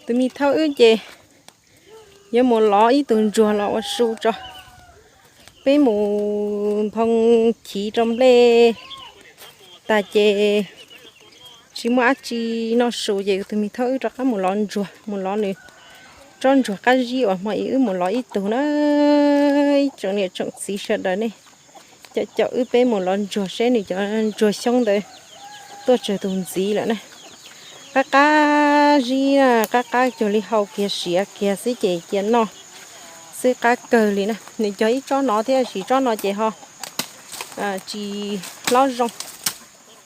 Tus me thaub wb ces yuav mus lov ib tug ntsuag los ua su tso. Peb mus nphoo chiv rau nplej tas ces tsis muaj dab tsi noj su ces tus me thaub wb rov qab mus lov ntsuag, mus lov nws tsob ntsuag qab zib uas hmo ib wb mus lov ib tug na. Ib tsoom niam tsoom txiv sawv daws nej, caum caum wb peb mus lov ntsuag seb nws cov ntsuag xyoob ntawd tuaj tsawg tus ntxiv lawm na. Qab qab zib na, qab qab cuag li hau kiag siav kiag xwb ces cia noj xwb qab kawg li na. Nws cog ib tsob no thiab sis tsob no ces ho tsis hlob zoo,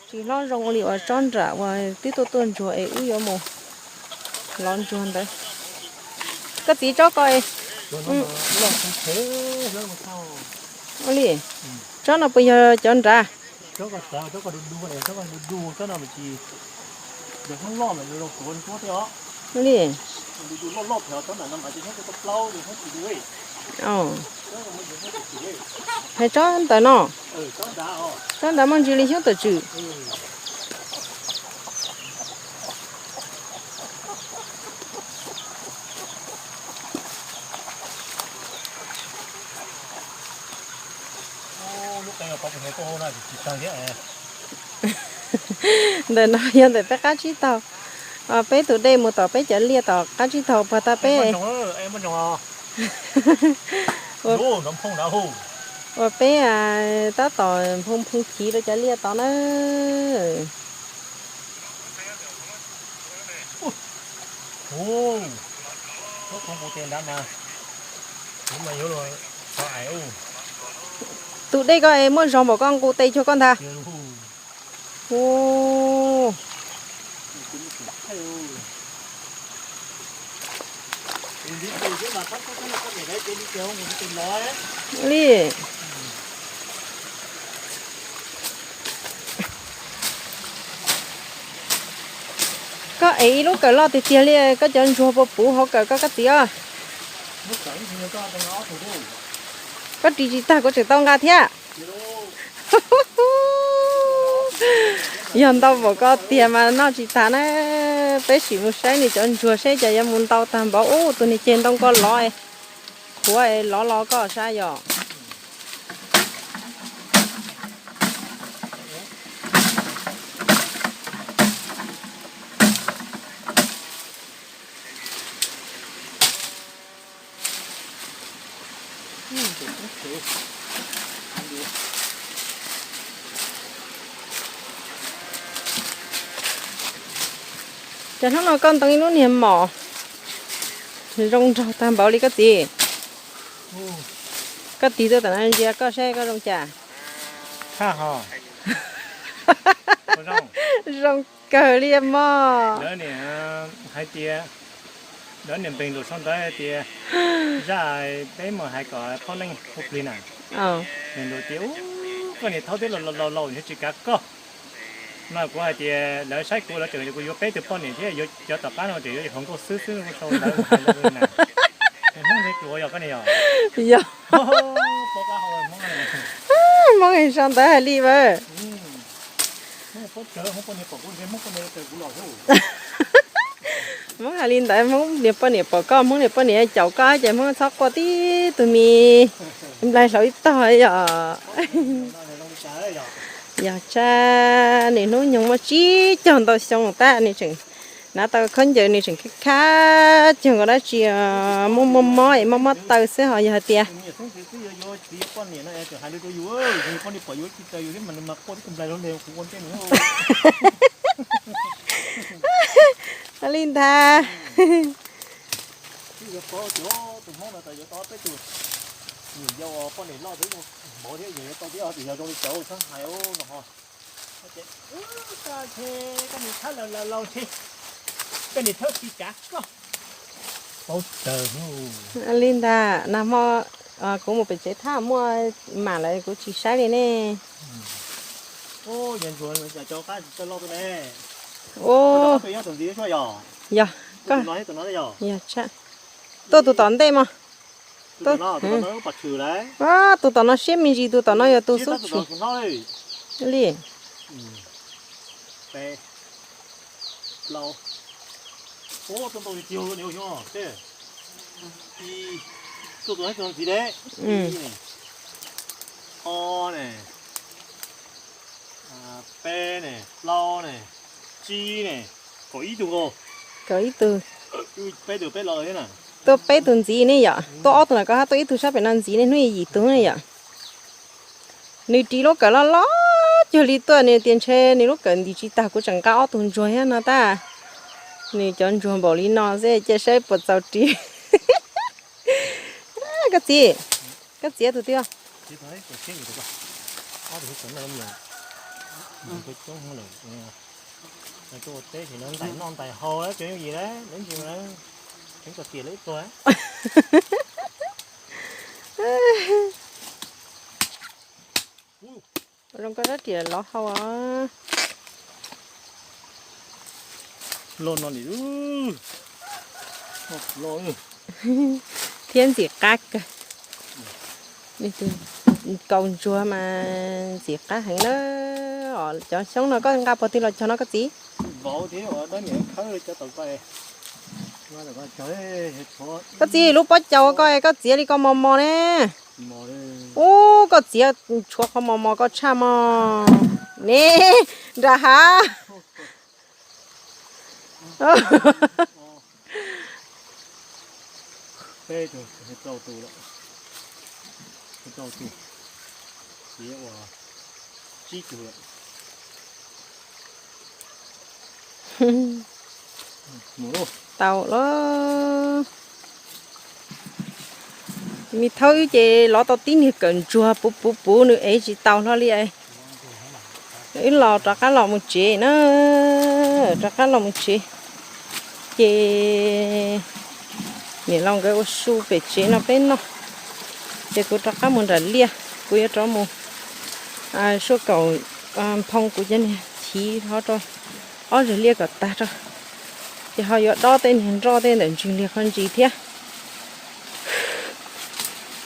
tsis hlob zoo li uas tsob nram uas twb tuaj tuaj ntsuag es wb yuav mus lov ntsuag ntawd. Koj txiv tsob ko li, tsob no puas yog cov nrad? Li, hais tsob ntawm no, tsob nrad muaj ntsis li xyoob tawm tswm. Ntawm no yog ntawm peb qab tsib taug, peb tus dej mus tom peb cov liaj tom qab tsib taug puag ta peb. Ua peb tab tom nphoo nphoo chiv rau cov liaj tod na. Tus dej ko es muaj zog npaum koj nqus tes cuag koj ntag. Li, koj ev ib lub kawm loj tiag tiag li, koj cov ntsuag puas puv hauv kawm koj koj txiv os? Koj ris tsis tag kuv tseem tau nqa thiab. Yog ntau npaum ko tiag mas noj tsis tas na. Peb sim mus saib nws cov ntsuag seb cas yuav mus ntau tag npaum. Ub, tus niag ceg ntoo ko lov, qhuav lov los koj sab yom. Cov hnub no koj ntoo ib lub niag mom zoo nraug tag npaum li koj txiv. Koj tig tuaj tom no ntsia koj saib koj zoo cas. Zoo kawg li mog. Lawv niam hais tias, lawv niam npeeg lus sau ntawv hais tias, zaj peb mus hais kom phob leej hu plig na. Nws tias, ub, koj niam thaub twb laus laus nws tsis kav koj. No kuv hais tias lawv saib kuv lawv tseem kuv yuav peb tus poj niam thiab yuav cov tom qab no tseem yuav hluas nkauj xwb xwb sau ntawv hais lawv na. Hmoob ntawd pluav yog koj niam yog? Yog. Hmoob sau ntawv hais li ntawd. Hmoob hais li ntawd, Hmoob niam poj niam pom koj, Hmoob niam poj niam caum koj ces Hmoob txhob quaj tib tug me nplaig hlau ib tog yom. Yog tsa, nws hnub nyoog muaj tsib caug ntau xyoo tab nws tseem hnav tau khaub ncaws nws tseem khab khab cuag nkaus dab tsi, muaj muaj mob es mob mob taw xwb ho yog hais tias li ntag. Li ntag, nag hmo kuv mus pem tsev thaj muaj mam lawm kuv tsis saib li ne. Yog, tuaj tus tom ntej mog. Tus tom no siab me ntsis, tus tom no yog tus xub tshwm li. Peb, plaub, Ub, tuaj ntau tiag tiag li os, tej, ib, tuaj tus ntxiv deb, ib ne, ob ne, peb ne, plaub ne, tsib ne, kaum ib tug. Kaum ib tug. Peb tug peb los thiab na. Tuaj peb tug ntxiv ne yom, tuaj ob tug na, koj hab tuaj ib tug sab pem no ntxiv ne, hnub yim tug ne yom. Nws ris lub kawm loj loj cuag li tuaj, nws tias ntshe nws lub kawm ntim tsis tag, kuv tseem nqa ob tug ntsuag thiab no tab. Nws cov ntsuag npaum li no xwb, cia saib puas txaus ris. Koj txiv, koj txiv tus twg? Tuaj ua teb ces ntais noj ntais haus lawm, tseem yooj yim lawm, lawv ntsis lawv, tseem txom tiam lawv ib pluag. Zoo koj rab riam lov hau os. Loj no li, thiab ntxim qab kawg. Kaus ntsuag mas ntxim qab heev na. Cov xyoob no koj nqa puag twg los cog no koj txiv? Koj txiv, lub pob caus koj, koj txiav li koj mos mos ne. Ub, koj txiav tshuav qhov mos mos koj tshaj mog ne, nram hav. Peb tug, rau tus lawm, rau tus, txiav ua tsib tug lawm. Tau lawm. Me thaub wb ces lov tau tib niag kawm ntsuag puv puv puv nws ev tsis tau hlo li. Wb los rov qab los mus tsev na, rov qab los mus tsev. Ces niam laus nkawd ua su pem tsev no peb noj. Ces kuv rov qab mus nram liaj, kuv yuav rov mus suab kaum nphoo kuv cov niag chiv hov rau ob zeg liaj kom tag rau. Ces ho yuav dob tej niag nroj tej ntawm ntsis liag qhov ntsis thiab.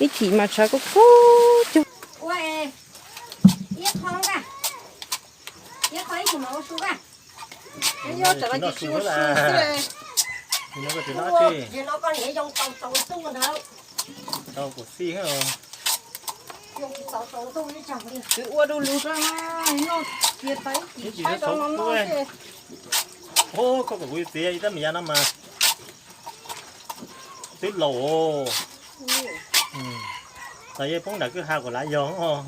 Ib chim mas tshav kub kub cuag. Ua du lug rau noj kiag tau ib chim saib rau no no. Koj kom kuv txiav ib tab me yav no mas twb laus. Txawm yeej poob nram kwj ha kom lav yog os.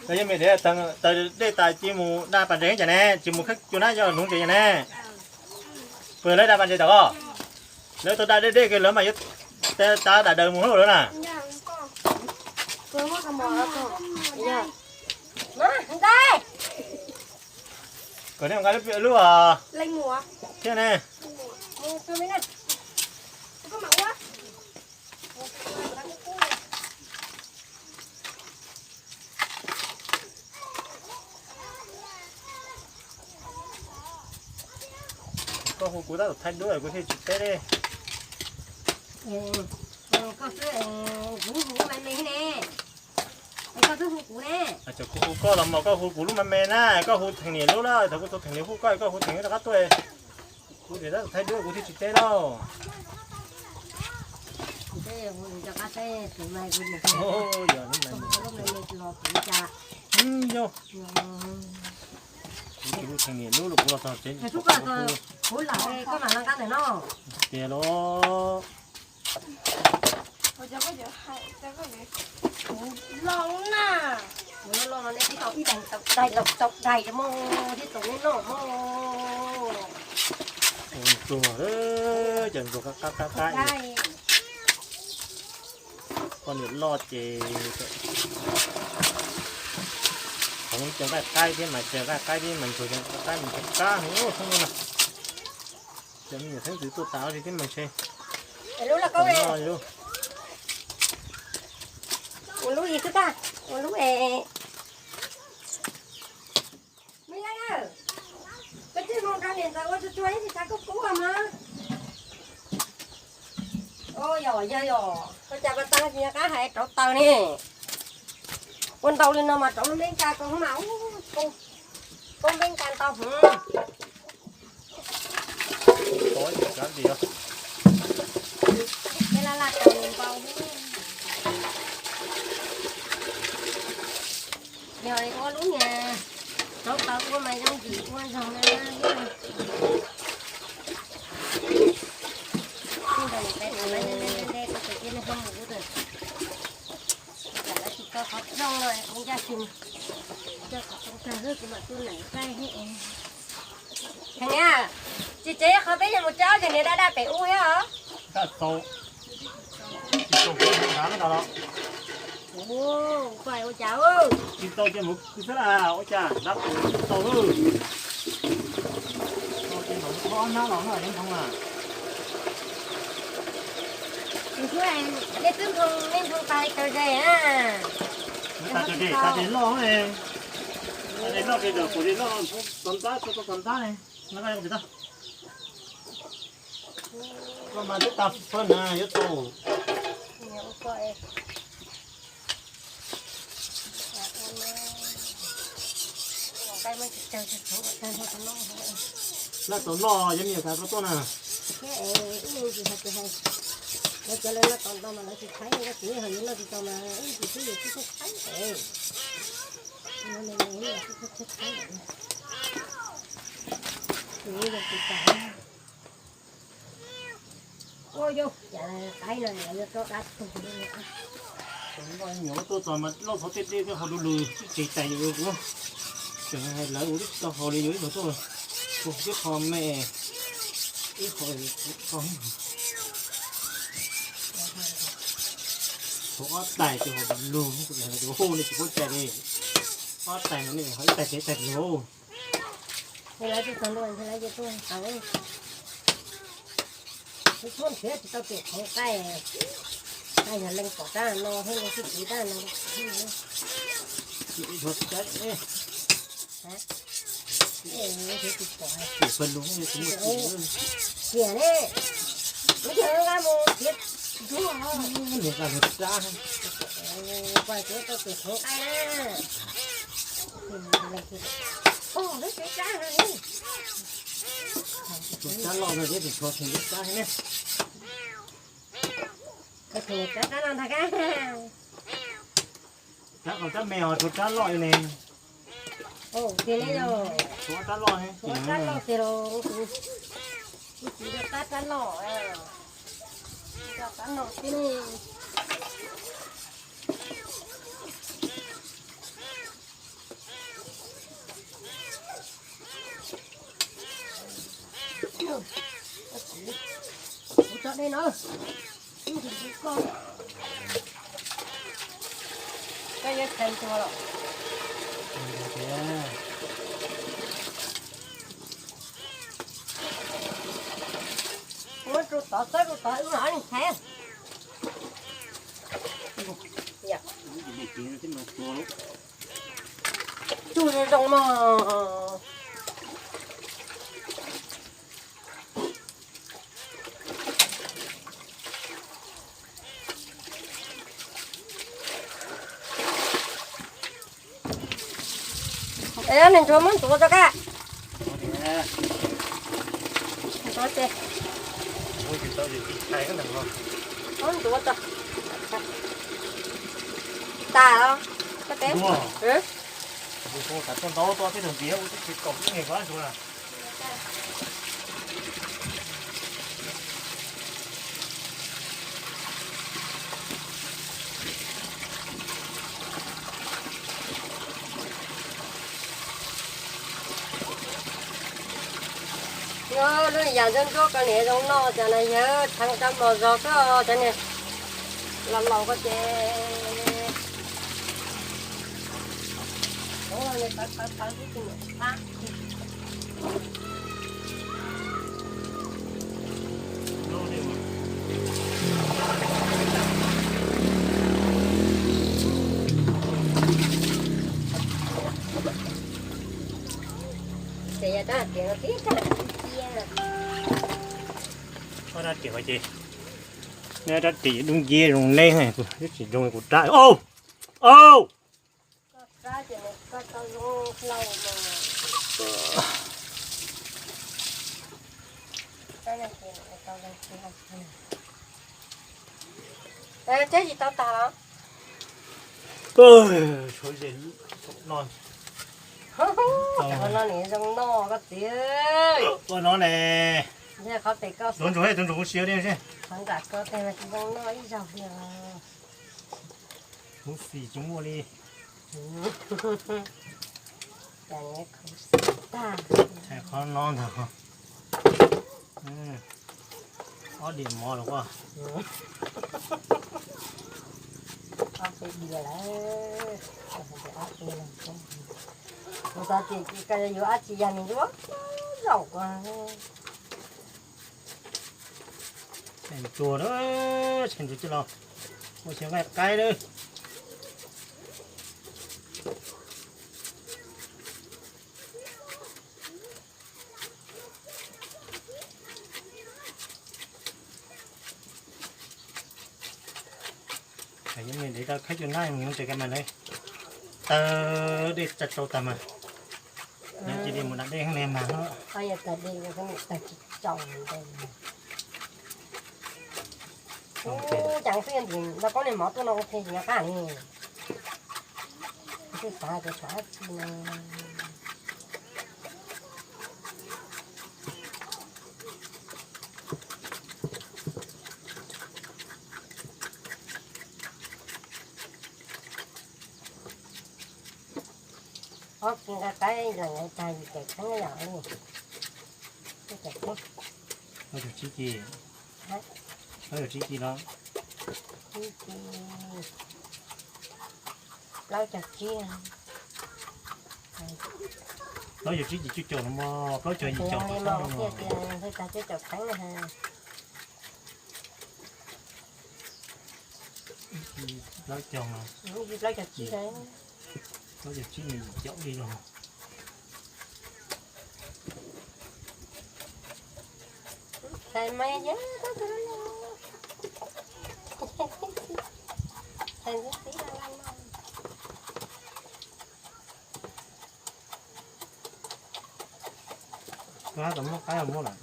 Yog me dej tas cia mus da pas ntses cas ne, tsis mus khawb cua nab yog nuv ntses cas ne. Puas yog lawv da pas ntses tom koj? Lawv tau da deb deb kawg lawv mas yuav tav dam daws mus lawm na. Kom nej nqa lub thiab ne. Koj hu kuv tab tom thaij duab kuv thiaj tsis teb li. Kuv hu koj los mas koj hu kuv lub me me na, koj hu Theem Niam lub lawm, thaum kuv tus Theem Niam hu koj, koj hu Theem Niam rov qab tuaj. Kuv tias tab tom thaij duab kuv thiaj tsis teb lauj. Yog, kuv tsis hu Theem Niam lub los kuv los txog tsev. Tias los. Ua ntsuag, cov ntsuag qab qab qab. Poj niam loj ces txhoov cov nqaij qaib thiab mas, cov nqaij qaib thiab mas ntsuag cov nqaij qaib mas ntsuag qab heev xwb no. Cov me nyuam xeeb ntxwv tuaj tas li thiab mas ntshe. Ua lub ib xwb tag, ua lub es. Me leej, koj tsis mus nrog niam ntxawm ua tsuag tsuag ib tsam kub kub mas. Yog, yog, yog, ua cas pas tas tsis nco qab hais rauv taws ne. Ua ntau li no mas rauv lub npe nka koj mas, koj npe nka Tau hwv. Tau ib tug kav liam. Peb laj laj tau npaum. Yog ua lub niag rauv taws ua mas zoo yim ua zog na. Tij ntawd nws peb nws lawv nte nte nte nte tau tus cia nws ho mus ua tus. Lawv tsis tau qhov rooj no kuv ncaj tsis coj qhov rooj tag kuv mam tuaj lawm qaij thiab. Heev na, tsis tsev qhov peb yog mus tsa ob tug niag daj daj pem ub thiab os. Daj tau, tsis tau kuv hnyav ntawd los. Ua cas ua cas. Tsis tau ces mus kwv xwb las, ua cas dab tsis tau lawm. Tau ces mam mus ob hnab los no yeej ntoo na. Nej twb ntoo, nej ntoo tas li tau ze na. Ntoo tas tau ze, tas ze loj ne. Tas ze loj ces lawv pom ze loj txog ntab, txog ntab ne. No koj yuav tsis tau. Koj mas twb tas fawb na yuav tau. Laj tau noj yog me nyuam kav koj tuaj na. Lawv cov lawv laj tau ntau mas lawv tsis tshaib, koj tsis ho yuav noj tsis tau mas ib tsis xwb yus tsis tshaib. Ua yau cas qaib no yuav rov dab tuag li. Tau noj nyuam tuaj txog mas loj txog tej dej tej ho du lug tib tsev tais yus kuv tseem hais lawv ua twb tsis tau haus li yus ib tug tuaj ua twb ho me ib qho. Thaum ob tais ces ho du lug, tus hu li tsis paub cai li. Ob tais no ne ho ib tais tsev tais lug. Ces lawv tuaj txog ntua ces lawv ces tuaj tau. Kuv tshuab nrhiav tsis tau tus qhov qaij, qaij yog leej pom rab no thiab leej twb tiv rab no. Tiam ne, ib tug nqa mus tiav ntuag, nqa mus rab, kuv tsis tau tus qhov qaij na. Pog lub tsev rab no ne. Tus rab loj no thiab tus tsho tseem lub rab thiab ne. Tus rab no ntag kab. Rab qau rab me os, tus rab loj li ne. Tus rab loj, tus rab loj tiag los kuv, kuv tsis nco qab rab loj, nco qab no xwb ne. Kuv tso dej no. Ib ntsis koj, koj yuav txais ntua los? Muab rau tod, txawb rau tod wb mam li thaiv. Tsuj zoo zoo mog. Es nws ntsuav muab ntxuav tso kaj. Ntxuav ces muab ntxuav tso. Tas los koj teb. Yog lub yam ntsuab ntsuab ko niam zoo noj cas na yawg, tsheej rab mos zog xwb os cov niag. Los laus ko ces. Ces yog rab riam no tib rab cia. Rab riam ces, neb rab riam dub nciab zoo neb, twb tsis zoo kuv rab. Au, au. Koj rab ces nws koj tau zoo hlau mas. Teb tsis tau tas los? Tshuav ze no. Cov no nws zoo noj koj txiv. Ua no ne. Qhov pem koj tus ntsuag, tus ntsuag kuv siav li. Qhov nram koj tes mas tsis zoo noj ib zaug li os. Khuv xim tsis muaj li. Khuv xim tag. Qhov no ntag. Ob diam mov los quaj. Ob peb diam lawm. Ob peb lawm. Mus txog ces yuav dab tsi yog nws yuav zaum. Tsheej tsuag, tsheej tsuag coj los ua xyaw nqaij qaib lawm. Yog me ntev tau khaib cua nab mus yoov tsev ka mas lawv tawg dej tsa tsau tag mas. Lawv cia li mus da dej li mas. Ub, cas xwb ntim no koob niag mov tuaj no ua txheej tsis nco qab li. Twb xav tias tshuav dab tsi no. Ob kiv nqaij qaib los yog tag yim caum kheeb yom li. Ob caum tsib kis, ob caum tsib kis los? Plaub caug tsib. Plaub caug tsib kis cuaj caum no mog, plaub caug yim caum no. Plaub caug, plaub caug tsib, plaub caug tsib yim caum li los. Koj tab tom muab qaib muab lawm.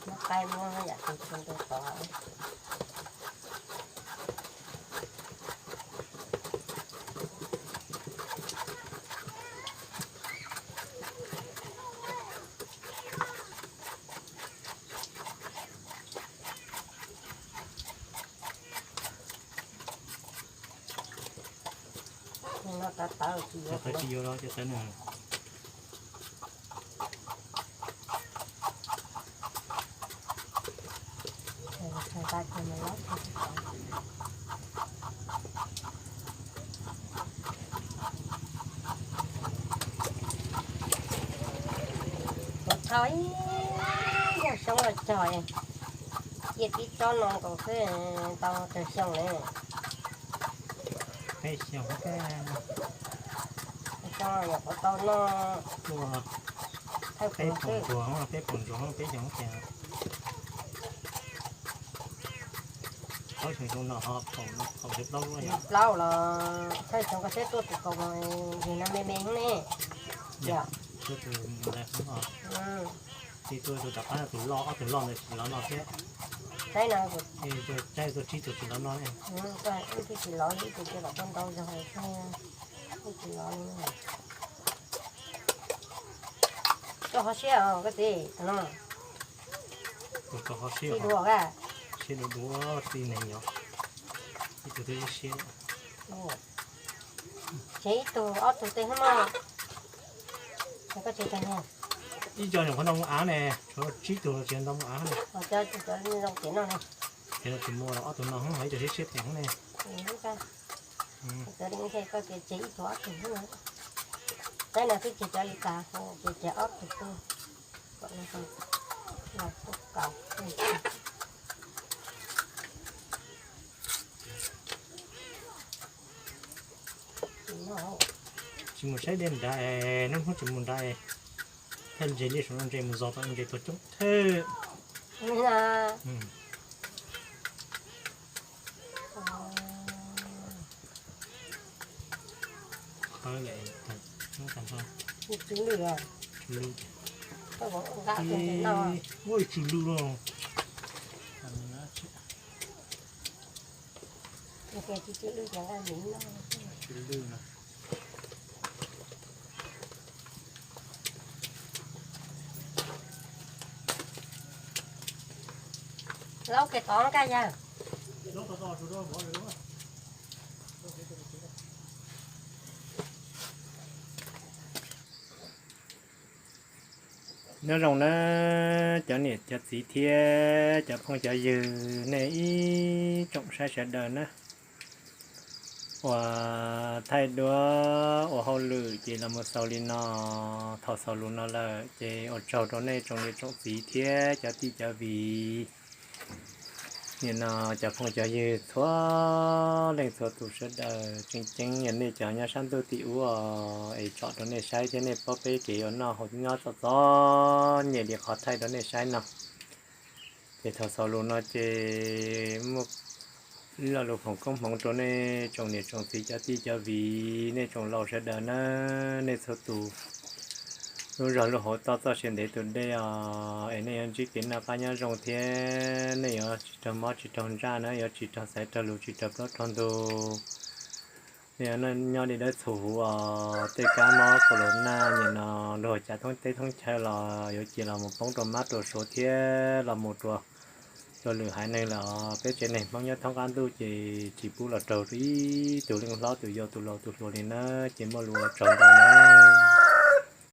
Muab qaib muab yam tus tus tod. Cov tawv tsis yuav los cov tawv no. Kuv thauj ib yog xyoob los cog, cia tib tsob no nkaus xwb tau tawg xyoo lawm. Peb xyoo, xyoo nyuam qhuav tau noj. Peb poom ntsuag, peb poom ntsuag peb xyoo tiag. Plaub xyoo no ho phaum, phaum plaub los thawj xyoo koj seb tuaj tus kaus yig no me me ne. Yog tuaj tus ntawd, tus rov qab tus loj, ob tug loj ntawd tsis los noj thiab. Saib no, saib tuaj tsib tus tsis los noj ne. Ib tug tsis los, ib tug cia los tuaj ntau zog, ib tsis los li. Koj ho siab os koj txiv, tus no. Tus koj ho siab os. Siab duav duav txij neeg yog ib tug twb siab. Ces ib tug ob tug tej hnub no, koj tsis tag ne. Ib co nyuam qhuav ntau mus av ne, tshuav tsib tug tsis ntau mus av ne. Ces no tsis muaj los ob tug no hov ib co siab siab phem hov ne. Cov li nthe koj ces tseg ib tug ob tug xwb. Saib no twb tseg cov li cas, ces tseg ob tug xwb. Kom no los tuaj kaus. Tsis mus saib dej nrad, hnub hnub tsis mus nrad, thawj ntses liaj saum no ntses mus zog tau ntses tuag coob thawj. Ua Tsw lwj, tsw lwj no. Laub ke tov nqaij yawg. Nyob zoo na cov niam cov txiv thiab cov phooj cov ywg nej ib tsoom saib sawv daws na. Uas thaij duab ua hauj lwm ces los mus xaus li no. Thaum xaus lus no lawm ces ua tsaug rau nej tsoom niam tsoom txiv thiab cov tij cov viv. Nim no cov phooj cov ywg txhua leej txhua tus sawv daws, tseem ceeb yog nej cov nyob sab ntuj tim ub os, es tsom rau nej saib thiab nej paub peb kev ua noj haus nyob txom txom nyem li qhov thaij rau nej saib no. Ces thaum xaus lus no ces muaj lo lus foom koob hmoov rau nej tsoom niam tsoom txiv cov tij cov viv, nej tsoom laus sawv daws na, nej txhua tus lub zog lub hauv toj txoj sia ntev tus dej os, es nej yuav ntsib kev noj qab nyob zoo thiab nej yuav tsis raug mob tsis raug ntsaj na, yuav tsis raug xaiv raug lus tsis raug plaub raug ntug. Nej yuav nyob li dawb txhuv huv os, tej kab mob corona nim no luag cav thoob teb thoob chaw los yuav cia los mus poob rau mab rau suav thiab los mus rau lwm haiv neeg lawm os. Peb tsev neeg Hmoob nyob thoob qab ntuj ces tsis pub los raug ib tug leej hlob tus yau tus laus tus hluas li na, ces muaj lus ua tsaug ntau na.